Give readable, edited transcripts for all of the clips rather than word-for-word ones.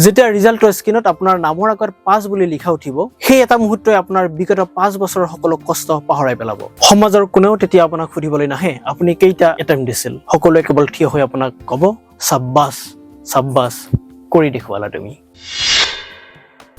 যেতিয়া ৰিজাল্টৰ স্ক্ৰীণত আপোনাৰ নামৰ আগত পাছ বুলি লিখা উঠিব, সেই এটা মুহূৰ্তই আপোনাৰ বিগত 5 বছৰৰ সকলো কষ্ট পাহৰাই পেলাব। সমাজৰ কোনেও তেতিয়া আপোনাক সুধিবলৈ নাহে, আপুনি কেইটা এটেম্প দিছিল। সকলোৱে কেৱল থিয় হৈ আপোনাক ক'ব, "চাব্বাছ, চাব্বাছ, কৰি দেখুৱালা তুমি।"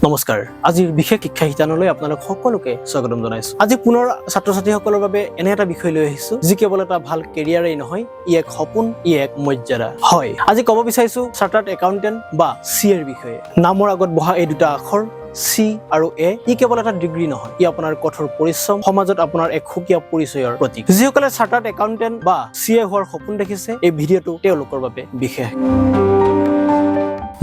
নমস্কাৰ, আজিৰ বিশেষ শিক্ষা শিতানলৈ আপোনালোক সকলোকে স্বাগতম জনাইছো। আজি পুনৰ ছাত্ৰ ছাত্ৰীসকলৰ বাবে এনে এটা বিষয় লৈ আহিছো, যি কেৱল এটা ভাল কেৰিয়াৰেই নহয়, ই এক সপোন, ই এক মৰ্যাদা হয়। আজি ক'ব বিচাৰিছো চাৰ্টাৰ্ড একাউণ্টেণ্ট বা চি এৰ বিষয়ে। নামৰ আগত বহা এই দুটা আখৰ চি আৰু এ, ই কেৱল এটা ডিগ্ৰী নহয়, ই আপোনাৰ কঠোৰ পৰিশ্ৰম, সমাজত আপোনাৰ এক সুকীয়া পৰিচয়ৰ প্ৰতীক। যিসকলে চাৰ্টাৰ্ড একাউণ্টেণ্ট বা চি এ হোৱাৰ সপোন দেখিছে, এই ভিডিঅ'টো তেওঁলোকৰ বাবে বিশেষ।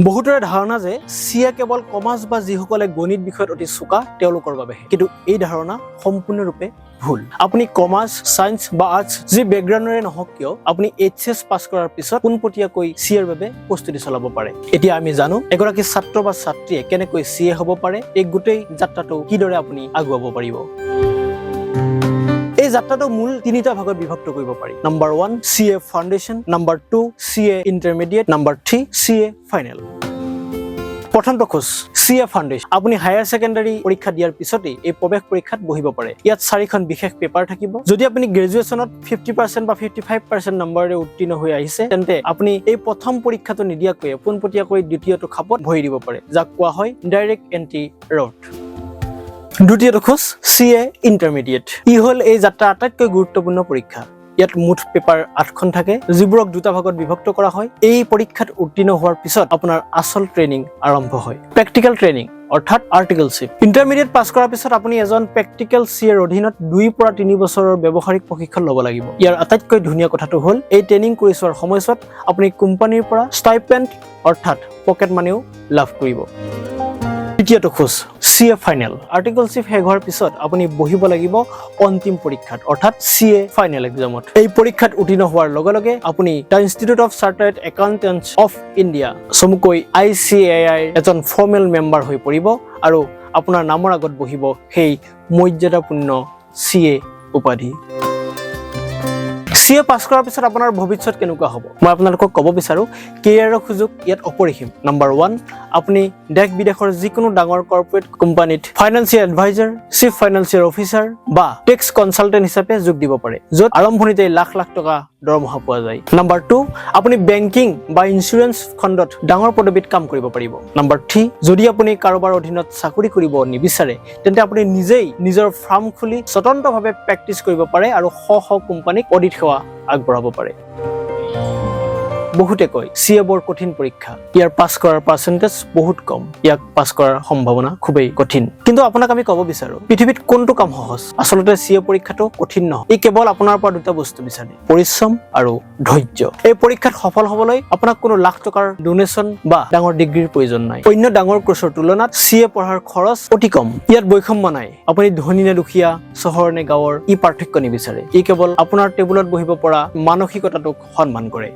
বহুতৰে ধাৰণা যে চি এ কেৱল কমাৰ্চ বা যিসকলে গণিত বিষয়ত অতি চোকা তেওঁলোকৰ বাবেহে। কিন্তু এই ধাৰণা সম্পূৰ্ণৰূপে ভুল। আপুনি কমাৰ্চ, ছায়েন্স বা আৰ্টছ যি বেকগ্ৰাউণ্ডৰে নহওক কিয়, আপুনি এইচ এছ পাছ কৰাৰ পিছত পোনপটীয়াকৈ চি এৰ বাবে প্ৰস্তুতি চলাব পাৰে। এতিয়া আমি জানো এগৰাকী ছাত্ৰ বা ছাত্ৰীয়ে কেনেকৈ চি এ হ'ব পাৰে, এই গোটেই যাত্ৰাটো কিদৰে আপুনি আগুৱাব পাৰিব। এই যাত্ৰাটো মূল তিনিটা ভাগত বিভক্ত কৰিব পাৰি। Number 1, CA Foundation. Number 2, CA Intermediate. Number 3, CA Final. প্ৰথমটো খোজ, চি এ ফাউণ্ডেশ্যন। আপুনি হায়াৰ ছেকেণ্ডাৰী পৰীক্ষা দিয়াৰ পিছতেই এই প্ৰৱেশ পৰীক্ষাত বহিব পাৰে। ইয়াত চাৰিখন বিশেষ পেপাৰ থাকিব। যদি আপুনি গ্ৰেজুৱেশ্যনত 50% বা 55% নম্বৰেৰে উত্তীৰ্ণ হৈ আহিছে, তেন্তে আপুনি এই প্ৰথম পৰীক্ষাটো নিদিয়াকৈয়ে পোনপটীয়াকৈ দ্বিতীয়টো খাপত ভৰি দিব পাৰে, যাক কোৱা হয় ডাইৰেক্ট এণ্ট্ৰি ৰুট। দ্বিতীয়টো খোজ, চি এ ইণ্টাৰমিডিয়েট। ই হ'ল এই যাত্ৰাৰ আটাইতকৈ গুৰুত্বপূৰ্ণ পৰীক্ষা। ইয়াত মুঠ পেপাৰ আঠখন থাকে, যিবোৰক দুটা ভাগত বিভক্ত কৰা হয়। এই পৰীক্ষাত উত্তীৰ্ণ হোৱাৰ পিছত আপোনাৰ আচল ট্ৰেইনিং আৰম্ভ হয়, প্ৰেক্টিকেল ট্ৰেইনিং অৰ্থাৎ আৰ্টিকলশ্বিপ। ইণ্টাৰমিডিয়েট পাছ কৰাৰ পিছত আপুনি এজন প্ৰেক্টিকেল চি এৰ অধীনত 2ৰ পৰা 3 বছৰৰ ব্যৱহাৰিক প্ৰশিক্ষণ ল'ব লাগিব। ইয়াৰ আটাইতকৈ ধুনীয়া কথাটো হ'ল, এই ট্ৰেইনিং কৰি চোৱাৰ সময়ছোৱাত আপুনি কোম্পানীৰ পৰা ষ্টাইপেণ্ড অৰ্থাৎ পকেট মানিও লাভ কৰিব। তৃতীয়টো খোজ, চি এ ফাইনেল। আৰ্টিকলশ্বিপ শেষ হোৱাৰ পিছত আপুনি বহিব লাগিব অন্তিম পৰীক্ষাত, অৰ্থাৎ চি এ ফাইনেল এক্সামত। এই পৰীক্ষাত উত্তীৰ্ণ হোৱাৰ লগে লগে আপুনি the Institute of Chartered Accountants of India, চমুকৈ আইচিএআইৰ এজন ফৰ্মেল মেম্বাৰ হৈ পৰিব আৰু আপোনাৰ নামৰ আগত বহিব সেই মৰ্যাদাপূৰ্ণ চি এ উপাধি। চি এ পাছ কৰাৰ পিছত আপোনাৰ ভৱিষ্যত কেনেকুৱা হ'ব? মই আপোনালোকক ক'ব বিচাৰোঁ, কেৰিয়াৰৰ সুযোগ ইয়াত অপৰিসীম। নম্বৰ 1, আপুনি দেশ বিদেশৰ যিকোনো ডাঙৰ কৰ্পৰেট কোম্পানীত financial advisor, chief financial officer বা টেক্স কনচালটেণ্ট হিচাপে যোগ দিব পাৰে, য'ত আৰম্ভণিতে লাখ লাখ টকা দৰমহা পোৱা যায়। নম্বৰ 2, আপুনি বেংকিং বা ইঞ্চুৰেঞ্চ খণ্ডত ডাঙৰ পদবীত কাম কৰিব পাৰিব। নম্বৰ 3, যদি আপুনি কাৰোবাৰ অধীনত চাকৰি কৰিব নিবিচাৰে, তেন্তে আপুনি নিজেই নিজৰ ফাৰ্ম খুলি স্বতন্ত্ৰভাৱে প্ৰেক্টিচ কৰিব পাৰে আৰু শ শ কোম্পানীক অডিট সেৱা আগবঢ়াব পাৰে। বহুতে কয়, চি এ বৰ কঠিন পৰীক্ষা, ইয়াৰ পাছ কৰাৰ পাৰ্চেণ্টেজ বহুত কম, ইয়াক পাছ কৰাৰ সম্ভাৱনা খুবেই কঠিন। কিন্তু আপোনাক আমি ক'ব বিচাৰো, পৃথিৱীত কোনটো কাম সহজ? আচলতে চি এ পৰীক্ষাটো কঠিন নহয়। ই কেৱল আপোনাৰ পৰা দুটা বস্তু বিচাৰে, পৰিশ্ৰম আৰু ধৈৰ্য। এই পৰীক্ষাত সফল হ'বলৈ আপোনাক কোনো লাখ টকাৰ ডোনেশ্যন বা ডাঙৰ ডিগ্ৰীৰ প্ৰয়োজন নাই। অন্য ডাঙৰ কোৰ্চৰ তুলনাত চি এ পঢ়াৰ খৰচ অতি কম। ইয়াত বৈষম্য নাই। আপুনি ধনী নে দুখীয়া, চহৰ নে গাঁৱৰ, ই পাৰ্থক্য নিবিচাৰে। ই কেৱল আপোনাৰ টেবুলত বহিব পৰা মানসিকতাটোক সন্মান কৰে।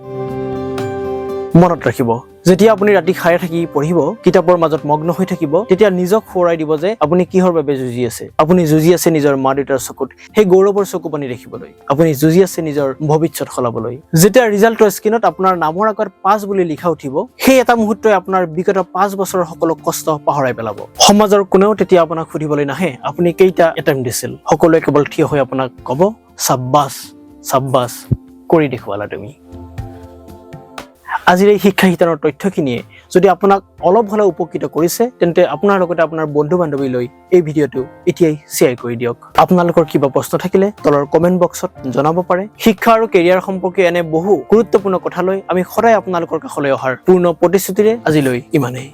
মনত ৰাখিব, যেতিয়া আপুনি ৰাতি সাৰে থাকি পঢ়িব, কিতাপৰ মাজত মগ্ন হৈ থাকিব, তেতিয়া নিজক সোঁৱৰাই দিব যে আপুনি কিহৰ বাবে যুঁজি আছে। আপুনি যুঁজি আছে নিজৰ মা দেউতাৰ চকুত সেই গৌৰৱৰ চকু পানী দেখিবলৈ। আপুনি যুঁজি আছে নিজৰ ভৱিষ্যত সলাবলৈ। যেতিয়া ৰিজাল্টৰ স্ক্ৰীণত আপোনাৰ নামৰ আগত পাছ বুলি লিখা উঠিব, সেই এটা মুহূৰ্তই আপোনাৰ বিগত 5 বছৰৰ সকলো কষ্ট পাহৰাই পেলাব। সমাজৰ কোনেও তেতিয়া আপোনাক সুধিবলৈ নাহে, আপুনি কেইটা এটেম্প দিছিল। সকলোৱে কেৱল থিয় হৈ আপোনাক ক'ব, "চাব্বাছ, চাব্বাছ, কৰি দেখুৱালা তুমি।" আজিৰ এই শিক্ষা শিতানৰ তথ্যখিনিয়ে যদি আপোনাক অলপ হ'লেও উপকৃত কৰিছে, তেন্তে আপোনাৰ লগতে আপোনাৰ বন্ধু বান্ধৱীলৈ এই ভিডিঅ'টো এতিয়াই শ্বেয়াৰ কৰি দিয়ক। আপোনালোকৰ কিবা প্ৰশ্ন থাকিলে তলৰ কমেণ্ট বক্সত জনাব পাৰে। শিক্ষা আৰু কেৰিয়াৰ সম্পৰ্কে এনে বহু গুৰুত্বপূৰ্ণ কথা লৈ আমি সদায় আপোনালোকৰ কাষলৈ অহাৰ পূৰ্ণ প্ৰতিশ্ৰুতিৰে আজিলৈ ইমানেই।